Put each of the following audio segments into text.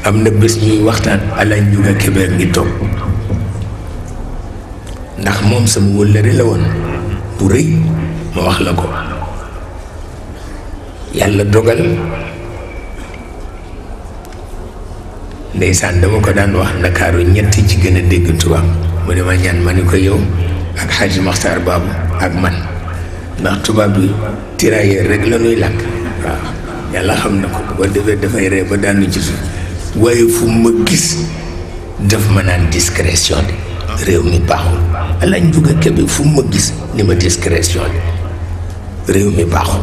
am na bés ñuy waxtaan ala njuga Kébé ngi toog ndax moom sama wëllëre la woon bu rëy ma wax la ko yàlla dogal ndeysaan dama ko daan wax Ndakaaru ñetti ci gën a dégg tubaab mu ne ma ñaan ma ni ko yow ak Hadji Makhtar Babou ak man ndax tubaab bi tirailleur rek la nuy làkk waaw yàlla xam na ko bu ko defee dafay ree ba daanu ci suuf waaye fu ma gis daf ma naan discrétion de réew mi baaxul ala njuga Kébé fu ma gis ni ma discrétion de réew mi baaxul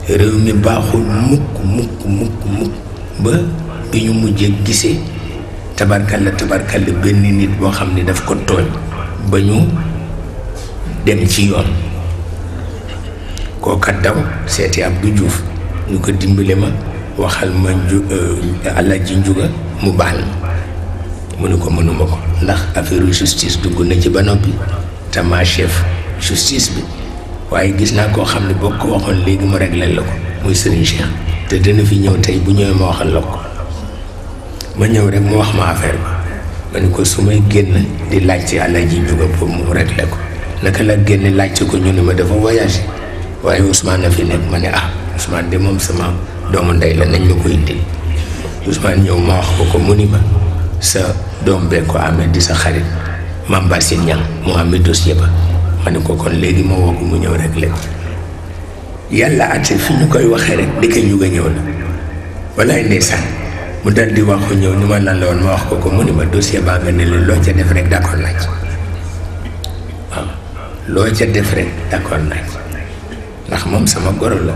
réew mi baaxul mukk ba bi ñu mujjee gisee tabarkalla benn nit boo xam ne daf ko tooñ ba ñu dem ci yoon kooka daw seeti Abdou Diouf ñu ko dimbale ma waxal ma Alaaji Njuga mu baal ma mu ne ko mënuma ko ndax affaire justice dugg na ci ba noppi te ma chef justice bi waaye gis naa koo xam ne boo ko waxoon léegi mu réglé la ko muy Serigne Cheikh te dina fi ñëw tey bu ñëwee ma waxal la ko ma ñëw rek mu wax ma affaire ba ma ne ko su may génn di laajte Alaaji Njuga pour mu réglé ko naka la génn laajte ko ñu ne ma dafa voyagé waaye Ousmane na fi nekk ma ne Ousmane de moom sama doomu ndey la nañ ma ko indil Ousmane ñëw ma wax ko mu ni ma sa doom bee ko amee di sa xarit Mame Bassine Niang mu amee dossier ba ma ne ko kon léegi ma woo ko mu ñëw rek léegi yàlla àtte fi ñu koy waxee rek di ko Njuga ñëw na walaay ndeysaan mu dal di wax ko ñëw ni ma lan la woon ma wax ko mu ni ma dossier baa nga ne la loo ca def rek d'accord naa ci waaw loo ca def rek d'accord naa ci ndax moom sama goro la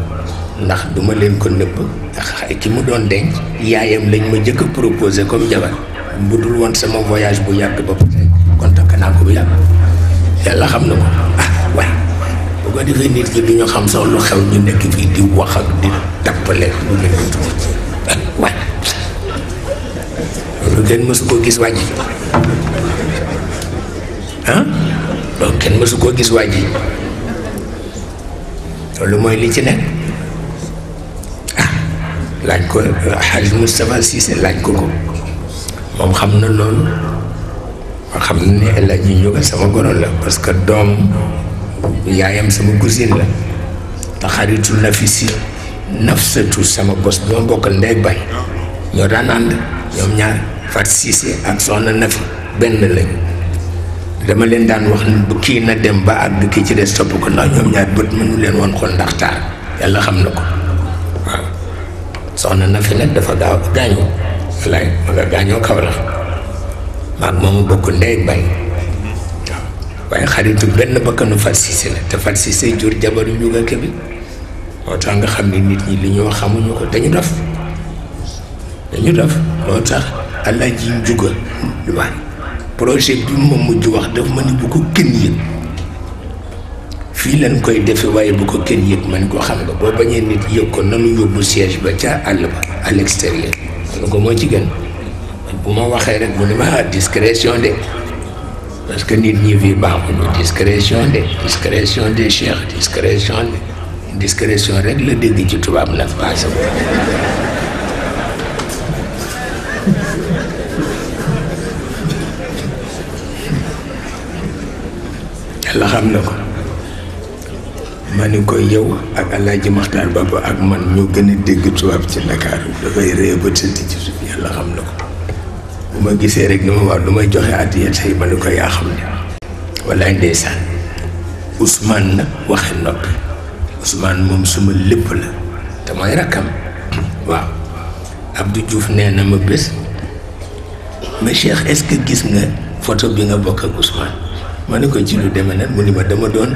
ndax duma leen ko nëbb ndax ki mu doon denc yaayam lañ ma jëkk a proposé comme jabar bu dul woon sama voyage bu yàgg ba peut-être kon takk naa ko bu yàgg yàlla xam na ko waaye bu ko defee nit ñi du ñu xam sax lu xew ñu nekk fii di wax ak di tappale lu leen di waaye loolu kenn mësu koo gis wàjji loolu kenn mësu koo gis wàjji loolu mooy li ci nekk laaj ko Hadj Moustapha Cissé laaj ko moom xam na loolu xam na ne El Hadji Njuga sama goro la parce que doom yaayam sama cousine la te xaritu Nafisatu sama bos bi ma bokkal ndey ak baay ñoo daan ànd ñoom ñaar Fat Cissé ak soxna Nafi benn lañu dama leen daan wax ne bu kii na dem ba àgg kii ci des topp ko ndax ñoom ñaar bët mënu leen woon xool ndax taar yàlla xam na ko waaw soxna Nafi nag dafa gaañoo walaay ma nga gaañoo kaw la maag moomu bokk ndey ak baay waaw waaye xaritu benn bakkanu Fat Cissé la te Fat Cissé jur jabaru Njuga Kébé moo tax nga xam ne nit ñi li ñoo xamuñu ko dañu def moo tax Alaaji Njuga waaye projet bi ma mujj wax daf ma ni bu ko kenn yëg fii lañ koy defe waaye bu ko kenn yëg man ko xam nga boo bañee nit yëg ko nanu yóbbu siège ba ca àll ba à l'extérieur man ko moo ci gën bu ma waxee rek mu ne ma discrétion de parce que nit ñi fii baaxuñu discrétion de cheikh discrétion rek la dégg ci tubaab nag paase yàlla xam na ko ma ni ko yow ak Alaaji Makhtar Babou ak man ñoo gën a dégg tubaab ci Ndakaaru dafay ree ba tëdd ci suuf yàlla xam na ko bu ma gisee rek ni ma wax lu may joxe addiya tey ma ni ko yaa xam ne wallaay ndeysaan Ousmane nag waxe noppi Ousmane moom suma lépp la te mooy rakkam waaw Abdou Diouf nee na ma bés mais Cheikh est-ce que gis nga photo bi nga bokk ak Ousmane ma ne ko ci lu demee nag mu ni ma dama doon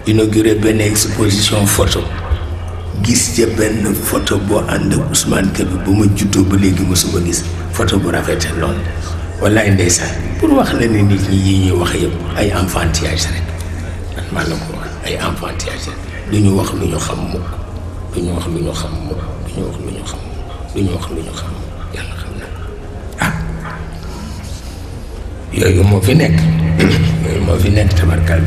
inauguré benn exposition photo gis ca benn photo boo ànd ak Ousmane Kébé bu ma juddoo ba léegi mosuma gis photo bu rafete lool wallaay ndeysaan pour wax la ne nit ñi yi ñuy wax yëpp ay enfantillage rek man maa la ko wax ay enfantillage rek du ñu wax lu ñu xam mukk du ñu wax lu ñu xam mukk du ñu wax lu ñu xam du ñu wax lu ñu xam yàlla xam na yooyu moo fi nekk yooyu moo fi nekk tabarkal